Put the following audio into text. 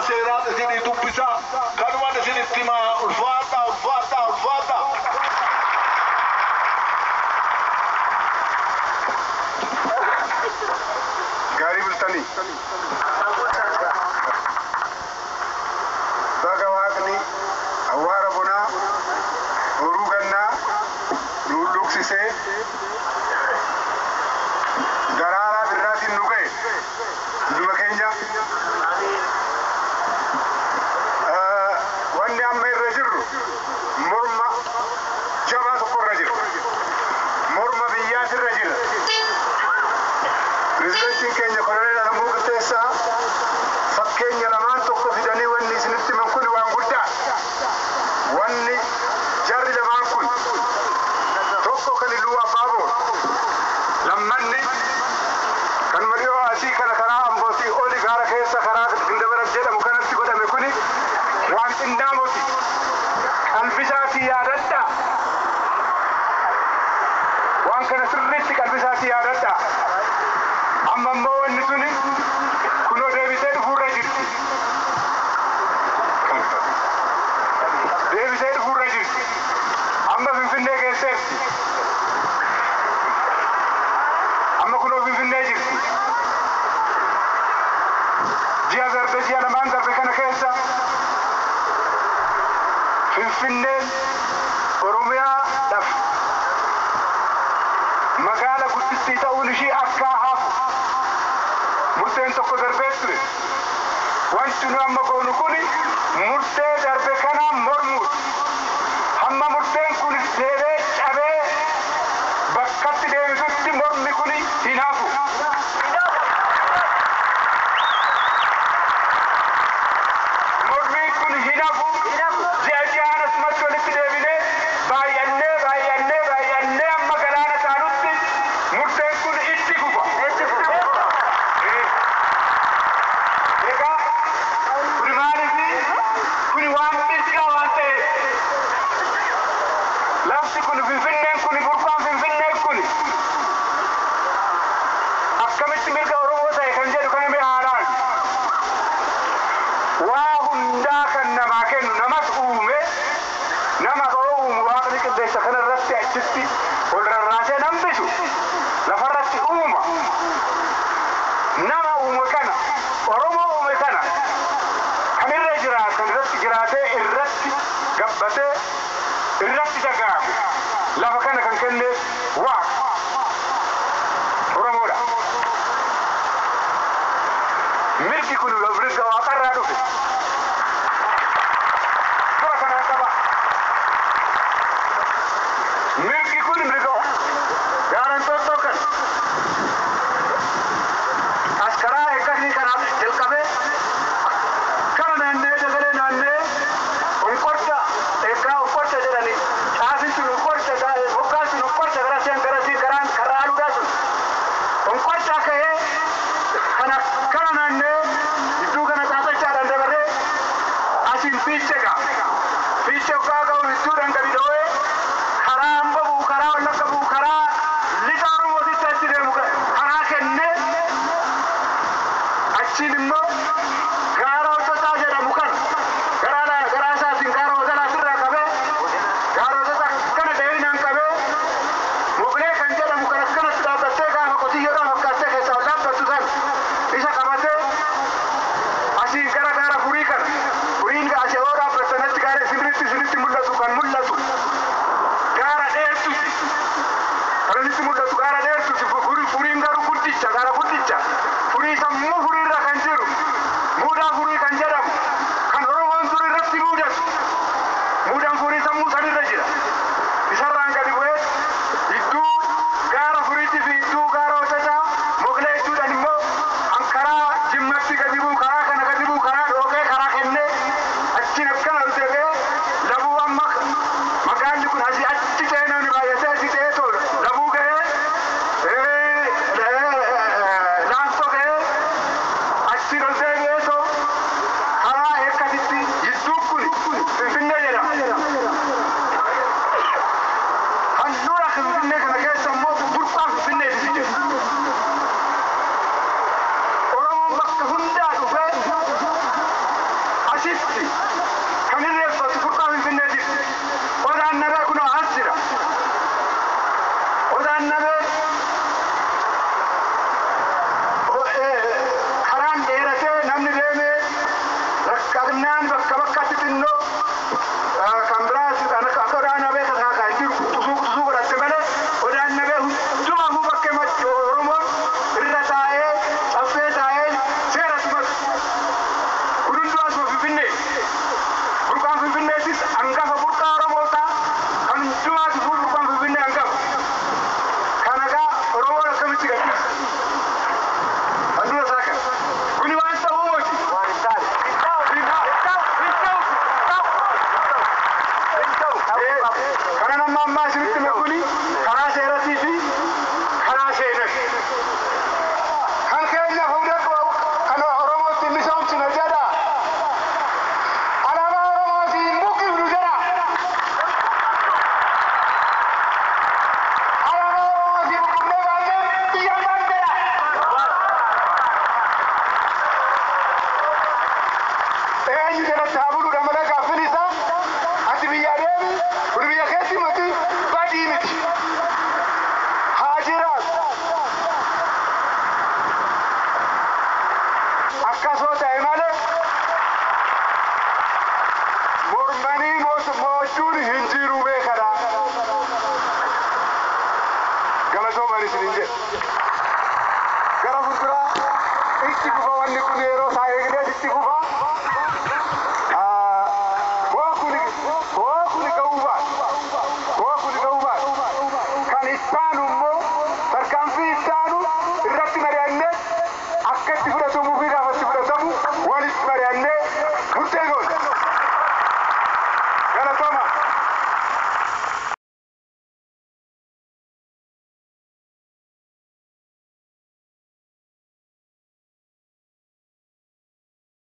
seeraan isinii dubbisa. Kanumaan isinitti himaa ulfaadhaa ulfaadhaa ulfaadhaa. Gaarii bultanii. Baga waaqni awwaara bonaa horuu gannaa nu hulluuqsisee daraaraa birraatiin nu ga'e hunduma keenya. Wanni amma irra jirru morma jabaa tokko irra jira. Morma biyyaas irra jira. Pirezidantiin keenya Koloneel Alamuu Qixxeessaa fakkeenya lamaan tokko fidanii wanni isinitti himan kun waan guddaa. Wanni jarri lamaan kun tokko kan Iluu Abbaaboor lammanni kanuma dhiyoo asii kana karaa Ambootii oli gaara keessa karaa Gindabarat jedhamu kanatti godhame kuni waan xinnaa miti. Qalbisaatii yaadadhaa. Waan kana sirriitti qalbisaatii yaadadhaa. Amma immoo wanni suni kunoo deebisee dhufuurra jirti. Deebisee dhufuurra jirti. Amma Finfinnee keesseerti. Amma kunoo Finfinnee jirti. Ji'a darbe ji'a lamaan darbe kana keessa Finfinneen Oromiyaadhaaf magaala guddittii ta'uun ishii akka hafu murteen tokko darbee ture. Wanti nu amma goonu kun murtee darbe kana mormuudha. Hamma murteen kun deebee cabee bakkatti deebisutti mormi kun hin hafu. Mormiin kun hin hafu. Ji'a ji'aan asumatti walitti deebinee baay'annee baay'annee baay'annee amma galaana caalutti murteen kun itti fufa. Egaa kuni maaliifi kuni waan xiqqaa waan ta'eef lafti kun Finfinneen kun burqaan Finfinneen kun akkamitti mirga Oromoo ta'e kan jedhu kana mee haalaan waa hundaa kan namaa kennu namas uume nama ka'oo uumu waaqni qilleessa kana irratti achitti ol rarraasee nambisu lafarratti uuma nama uume kana Oromoo uume kana kan irra jiraatan irratti jiraatee irratti gabbatee irratti dagaagu lafa kana kan kenneef waaqa Oromoodha. Mirgi kun mirga waaqarraa dhufe. Dura kanaan qaba. Mirgi kun mirga gaara Inxooxxoo kan as karaa eeggatni karaa jalqabee kana naannee dagalee naannee onqorcha eeggaa onqorcha jedhani xaafiin sun onqorcha moggaan sun onqorcha gara seen gara siin karaan karaa aluudhaa sun onqorcha ka'ee kana kana naannee gidduu kana xaaxachaadhaan dabarree asiin fiiche ga'a. Fiiche hoggaa ga'u gidduudhaan gadi dho'ee karaa hamba bu'u karaa wallagga bu'u karaa lixa Oromootitti achi deemu karaa kennee achiin immoo gaara hojjetaa jedhamu kan garaa garaa isaatiin gaara hojjetaa qabee gaara hojjetaa kana dheerinaan qabee muklee kan jedhamu kan akkanatti dhaabbattee gaafa qotiyyoodhaan fakkaattee keessaa ol dhaabbattu san isa qabatee asiin gara gaara furii kana furiin asii yoo dhaabbattanatti gaara isinitti mul'atu kan mul'atu gaara dheertuti kan isinitti mul'atu gaara dheertuti furiin garuu guddicha gaara guddicha furii sammuu furiirra kan jiru muudaa furii kan jedhamu kan Oromoon dur irratti muudatu muudaan furii sammuu sanirra jira isarraan gadi bu'ee gidduu gaara furiitii fi gidduu gaara hojjetaa moklee jechuudhaan immoo kan karaa jimmatti gadi bu'u karaa kana gadi bu'u karaa dhookee karaa kennee achiin akkana ol deebi'ee labuu amma magaalli kun asii achi ce'ee namni baay'atee asii ce'ee tolu labuu ga'ee laaftoo ga'ee achiin ol deebi'ee too karaa eekkatitti gidduu kun Finfinnee jedhama. Handhuura Finfinnee kana keessa Miti. Kan irreeffatu burqaa Finfinnee jirti. Odaan Nabee kunoo as jira. Odaan Nabee karaan dheeratee namni deemee rakkannaan bakka bakkatti xinnoo kan biraas akka Odaan Nabee kan jiru quxisuu quxisuu godhatte malee Odaan Nabee hundumaafuu bakkee Oromoon irra taa'ee caffee taa'ee seera tumatu. Kun hunduu asuma Finfinnee. Burqaan Finfinneetis hangafa burqaa Oromootaa kan hundumaati burqaan Finfinnee hangafa. Kanagaa Oromoon akkamitti gadhiisa? Handhuura isaa kana. Kuni waan ta'uu miti. Kana nama ammaa isinitti hime kuni karaa seeratii fi karaa seenati. Kan keenya fuudhee kan Oromootti misoomsine jedha. Alaabaa Oromootiin hin buqqifnu jedha. Alaabaa Oromootiin buqqifnee baannee biyya hin jedha. Eenyu jalatti haa buluudha malee gaaffiin isaa ati biyya deemi kun biyya keetti miti badii miti. Haa jiraatu. Akkasoo ta'e malee mormanii mo'achuun hin jiru beekadha. Galatoomaa isiniin jedha. Gara fuulduraa itti fufa wanni kun yeroo isaa eegnees itti fufa. Hoo kuni ga'uu baate. Hoo kuni ga'uu baate. Kan ittaanu immoo tarkaanfii ittaanu irratti mari'annee akka itti fudhatamuu fi gaafa itti fudhatamu walitti mari'annee murtee goona.